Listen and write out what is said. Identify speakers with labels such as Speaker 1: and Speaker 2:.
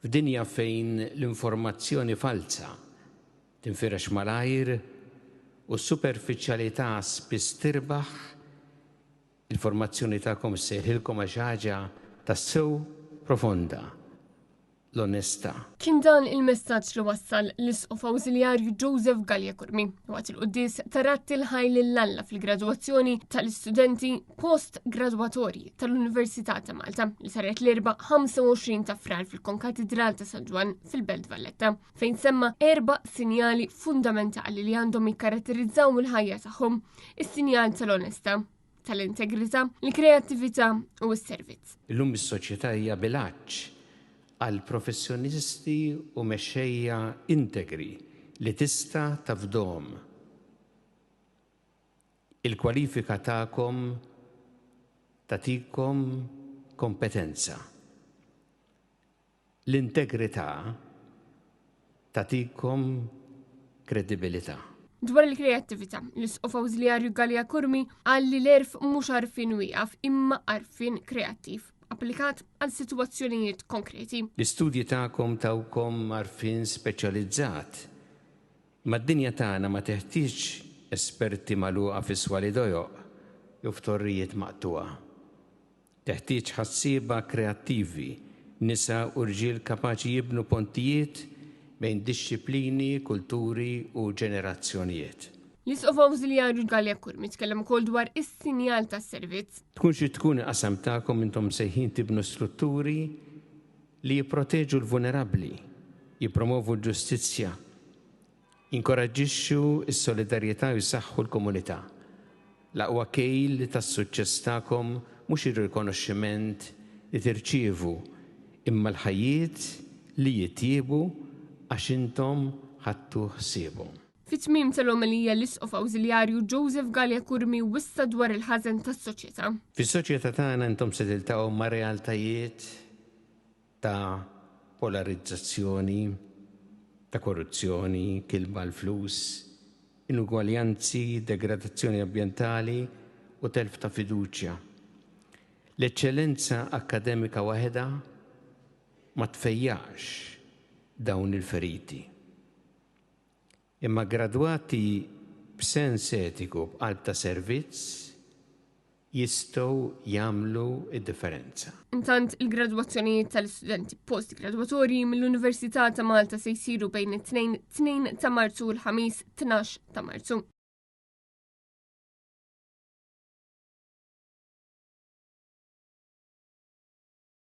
Speaker 1: F'dinja fejn l-informazzjoni falza tinfirex malajr u s-superfiċjalità spiss tirbaħ, il-formazzjoni tagħkom ssejħilkom għal xi ħaġa tassew profonda, l-onestà.
Speaker 2: Kien dan il-messaġġ li wassal l-Isqof Awżiljarju Joseph Galea Curmi waqt il-quddies ta' radd il-ħaj lil Alla fil-gradwazzjoni tal-istudenti post-gradwatorji tal-Università ta' Malta li saret l-Erbgħa 25 ta' Frar fil-Konkatidral ta' San Ġwann fil-Belt Valletta fejn semma erba' sinjali fundamentali li għandhom jikkaratterizzaw il-ħajja tagħhom, is-sinjal tal-onestà, tal-integrità, il-kreattività u s-servizz.
Speaker 1: Illum is-soċjetà hija bil-għatx għal professjonisti u mexxejja integri li tista' tafdhom. Il-kwalifika tagħkom tagħtikom kompetenza. L-integrità tagħtikom kredibilità.
Speaker 2: Dwar il-kreattività, l-Isqof Awżiljarju Galea Curmi qal li l-għerf mhux għarfien wieqaf imma għarfien kreattiv applikat għal sitwazzjonijiet konkreti.
Speaker 1: L-istudji tagħkom tawkom għarfien speċjalizzat, imma d-dinja tagħna ma teħtieġx esperti magħluqa fi swali dojoq jew f'torrijiet maqtugħa. Teħtieġ ħassieba kreattivi, nisa u rġiel kapaċi jibnu pontijiet bejn dixxiplini, kulturi u ġenerazzjonijiet.
Speaker 2: L-Isqof Awżiljarju Galea Curmi tkellem ukoll dwar is-sinjal tas-servizz.
Speaker 1: Tkun xi tkun il-qasam tagħkom intom msejħin tibnu strutturi li jipproteġu l-vulnerabbli, jippromovu l-ġustizzja, Jinkoraġġixxu s-solidarjetà u jsaħħu l-komunità. L-aqwa kejl tas-suċċess tagħkom mhux ir-rikonoxximent li tirċievu, imma l-ħajjiet li jitjiebu għax intom ħadtu ħsiebhom.
Speaker 2: Fit-tmiem tal-omelija l-Isqof Awżiljarju Joseph Galea Curmi wissa dwar il-ħażen tas-soċjetà.
Speaker 1: Fis-soċjetà tagħna intom se tiltaqgħu ma' realtajiet ta' polarizzazzjoni, ta' korruzzjoni, kilba għall-flus, inugwaljanzi, degradazzjoni ambjentali u telf ta' fiduċja. L-eċċellenza akkademika waħedha ma tfejjaqx dawn il-feriti. Imma gradwati b'sens etiku b'qalb ta' servizz jistgħu jagħmlu d-differenza.
Speaker 2: Intant, il-gradwazzjonijiet tal-istudenti post-gradwatorji mill-Università ta' Malta se jsiru bejn it-Tnejn 2 ta' Marzu u l-Ħamis 12 ta' Marzu.